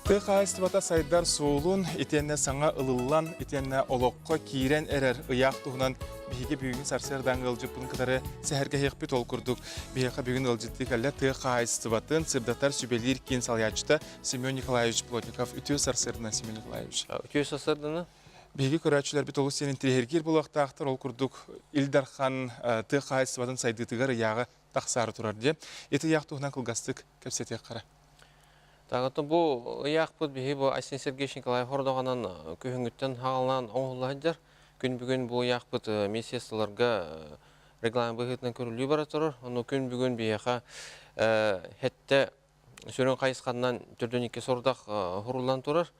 Тыа хаһаайыстыбата сайдар суолун итиэннэ саҥа ылыллан, итиэннэ олоххо киирэн эрэр ыйаах туһунан биһиги бүгүҥҥү сарсыардаҥ ыалдьыппын кытары сэһэргэһиэхпит. Ол курдук, биһиэхэ бүгүн ыалдьыттыы кэллэ тыа хаһаайыстыбатын сырдатар сүбэлиир киин салайааччыта Семен Николаевич Плотников. Үтүө сарсыарданан, Семен Николаевич. Үтүө сарсыарданан. Биһиги көрөөччүлэрбит олус диэн интириэһиргиир буолуохтаахтар. Ол курдук, Ил Дархан тыа хаһаайыстыбатын сайдыытыгар ыйааҕы тахсаары турар диye. Ити ыйаах туһунан кылгастык кэпсэтиэххэ эрэ. Тагытын бу ыйаахпыт биһи бу Айсен Сергеевич Николаев ордоҕунан күһүҥҥүттэн хаалаан оҥоһулла сылдьар. Күн бүгүн бу ыйаахпыт министерстволарга регламент быһыытынан көрүллүү бара турар. Ону күн бүгүн биһиэхэ хэтте сүрүн хайысханнан төрдүн икки сорудах хуруллан турар.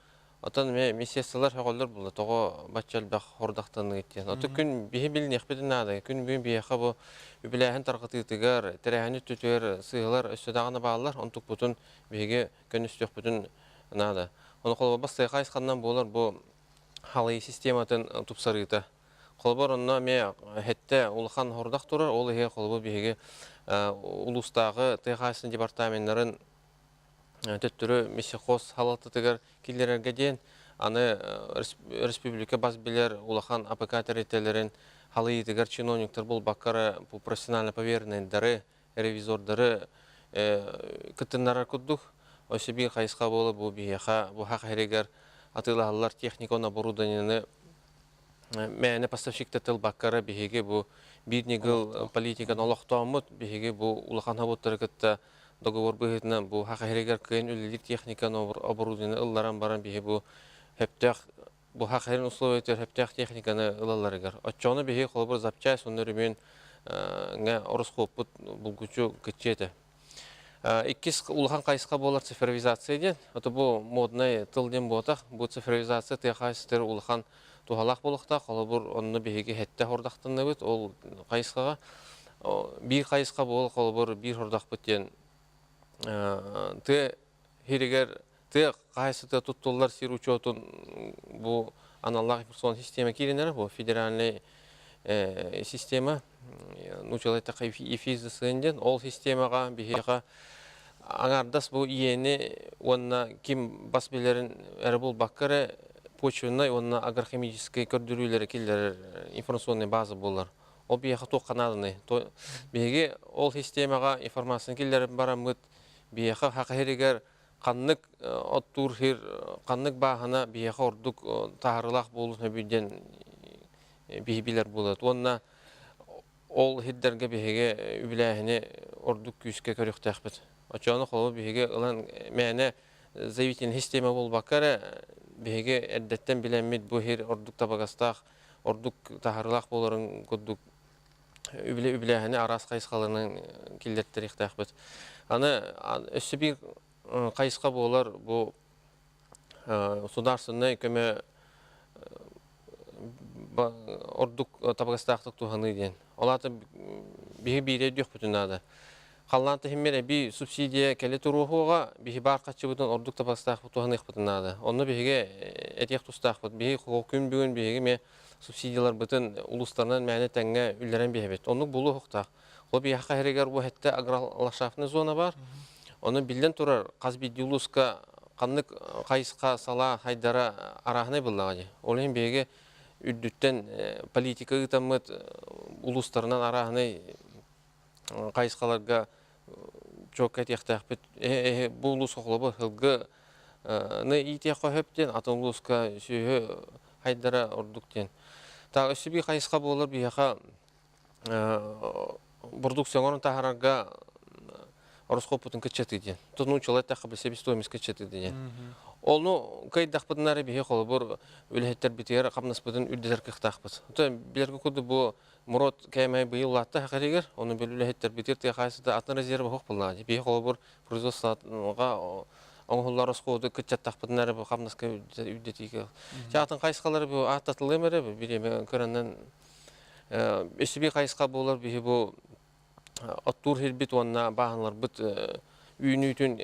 Оттон эмиэ министерстволар сөҕөллөр буолла, тоҕо бачча элбэх хордахтаныгыт диэн. Оттон күн биһи билиниэхпитин наада. Күн бүгүн биһиэхэ бу үбүлээһин тарҕатыытыгар, тэрээһин өттүтүгэр сыыһалар өссө даҕаны бааллар. Онтукпутун биһиги көннөстүөхпүтүн наада. Ону холобур бастакы хайысханнан буолар бу халыйыы систематын тупсарыыта. Холобур, онно эмиэ хэттэ улахан хордах турар. Ол иһи холобур биһиги улуустааҕы тыа хаһаайыстыбатын департаменнарын төттөрү мессихоз салалтатыгар киллэрэргэ диэн аны республика бас билэр улахан АПК тэрилтэлэрин халыйыытыгар чиновниктар булбакка бу профессионально поверенныйдары, ревизордары кыттыннарар курдук. Өссө биир хайысха буола бу биһиэхэ бу хах иһигэр атыылаһаллар техника уонна оборудованиены мээнэ поставщикта тылбаккара биһиги бу биир ньыгыл политиканы олохтооммут биһиги бу улахан хабыттары кытта договор быһыытынан бу саха сиригэр кыайан үлэлиир техниканы оборудование ылларан баран биһи бу сөптөөх бу саха сирин условиятыгар сөптөөх техниканы ылалларыгар оччоҕуна биһи холобур запчасть уонна өрөмүөн ҥа ороскуоппут булгуччу кыччыа этэ. Иккис улахан хайысха буолар цифровизация диэн. Это бу модный тыл диэн буотах. Бу цифровизация тыа хаһаайыстыбатыгар улахан туһалаах буолуохтаах. Холобур, онно биһиги хэттэ хордахтанныбыт ол хайысхаҕа. Биир хайысха буол, холобур, биир хордахпыт диэн тыа сиригэр тыа хаһаайыстыбата туттуллар сир учуотун бу аналлаах информационная система кииринэрэ бу федеральный система нуучалыы эттэххэ ЕФИС диэн ол системаҕа биһиэхэ аҥаардас бу иэни уонна ким бас билэрин эрэ булбакка эрэ почвеннай уонна агрохимическай көрдөрүүлэри киллэрэр информационный база буолар. Ол биһиэхэ туохха нааданый? Биһиги ол системаҕа информацияны киллэрэн бараммыт биһиэхэ саха сиригэр ханнык оттуур сир, ханнык бааһына биһиэхэ ордук таһаарыылаах буолуон сөбүй диэн биһи билэр буолат. Уонна ол сирдэргэ биһиги үбүлээһини ордук күүскэ көрүөхтээхпит. Оччоҕуна холобур биһиги ылан мээнэ заявительный система буолбакка эрэ биһиги эрдэттэн билэммит бу сир ордук табыгастаах, ордук таһаарыылаах буоларын курдук үбүлээһини араас хайысхаларынан киллэртэриэхтээхпит. Аны өссө биир хайысха буолар бу судаарственнай көмө ордук табыгастаахтык туһаныы диэн. Ол аата биһи биири өйдүөхпүтүн наада. Халлаан тэһиммэр эбии субсидия кэлэ туруоһуоҕа, биһи баар хаччыбытын ордук табыгастаахпыт туһаныахпытын наада. Онно биһиги этиэх тустаахпыт. Биһи күн бүгүн биһиги эмиэ субсидияларбытын улуустарынан мээнэ тэҥҥэ үллэрэн биэрэбит. Оннук буолуохтаах. Ол биһиэхэ иһигэр бу хэттэ агроландшафтный зона бар. Ону биллэн турар, хас биирдии улууска ханнык хайысха салаа хайдара арааһынай буоллаҕа дии. Ол иһин биһиги үрдүттэн политика ыытаммыт улуустарынан арааһынай хайысхаларга чуокка этиэхтээхпит. Бу улууска холобур сылгы иитиэххэ сөп диэн, атын улууска сүөһү хайдара ордук диэн. Так өссө биир хайысха буолар биһиэхэ бурдук сөҥөрөн таһаарарга ороскуоппутун кыччатыы диэн. Тутунууччалар эттэххэ себестоимость кыччатыы диэн. Ону кыайдахпытына эрэ биһи холобур үлэһиттэрбитигэр хамнаспытын үрдэтэр кыахтаахпыт. Оттон билэргэ курдук бу Мурод кээмэй быйыл улаатта хахаригэр, ону бэл үлэһиттэрбитигэр тыа хаһаайыстыбата атын резервэ суох буоллаҕа дии. Биһи холобур производствоҕа оҥоһуллар ороскуоту кыччаттахпытына эрэ бу хамнаска үрдэтиигэ. Чэ атын хайысхалары бу ааттатылыам эрэ бириэмэ көрөннөн өссө биир хайысха буолар биһи бу оттуур сирбит уонна бааһыналарбыт үүнүүтүн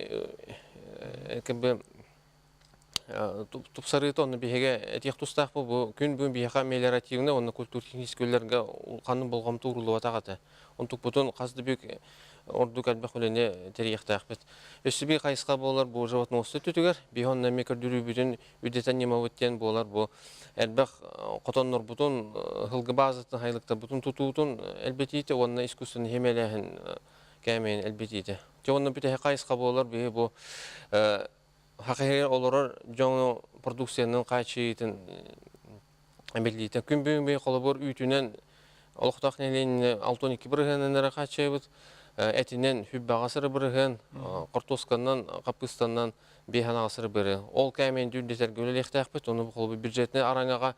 как тупсарыыта онно биһиги этиэх тустаахпыт бу күн бүгүн биһиэхэ мелиоративнай уонна культуртехническэй үлэлэргэ улаханнык болҕомто ууруллубатах этэ. Онтукпутун хас да бүк ордук элбэх үлэни тэрийиэхтээхпит. Өссө биир хайысха буолар бу животноводство өттүтүгэр биһи онно эмиэ көрдөрүүбүтүн үрдэтэн ньымабыт диэн буолар бу элбэх хотоннорбутун, сылгы баазатын, хайылыктарбытын тутуутун элбэтиитэ уонна искусственный химиялээһин кээмэйин элбэтиитэ. Дьэ онно бүтэһик хайысха буолар биһи бу хахыһыгар олорор дьону продукциянын хааччыйыытын эбиллиитэ. Күн бүгүн биһи холобур үүтүнэн олохтоох нэһилиэнньэни 62 бырыһыанынан эрэ хааччыйабыт. Этинэн хүббэҕэ сыры бырыһыан, хортуосканан, хаппыыстанан биэһэн сыры бырыһыан. Ол кээмэйин үрдэтэргэ үлэлиэхтээхпит. Ону холобур бюджетнай араҥаҕа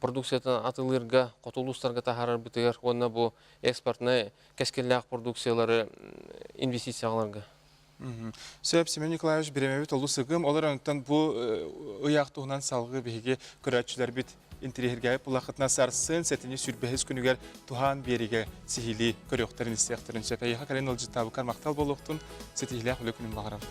продукциятын атылыырга, хоту улуустарга таһаарарбытыгар уонна бу экспортнай кэскиллээх продукциялары инвестицияларга. Сөп, Семен Николаевич, бириэмэбит олус ыгым. Ол эрэн бу ыйаах туһунан салгыы биһиги көрөөччүлэрбит интириэһиргээбит булахытына сарсын сэтинньи сүрбэһис күнүгэр туһаан биэригэ сиһилии көрүөхтэрин истиэхтэрин сөп. Эйиэхэ кэлин ыалдьыттаабыккар махтал буолуохтун, ситиһиилээх үлэ күнүн баҕарабыт.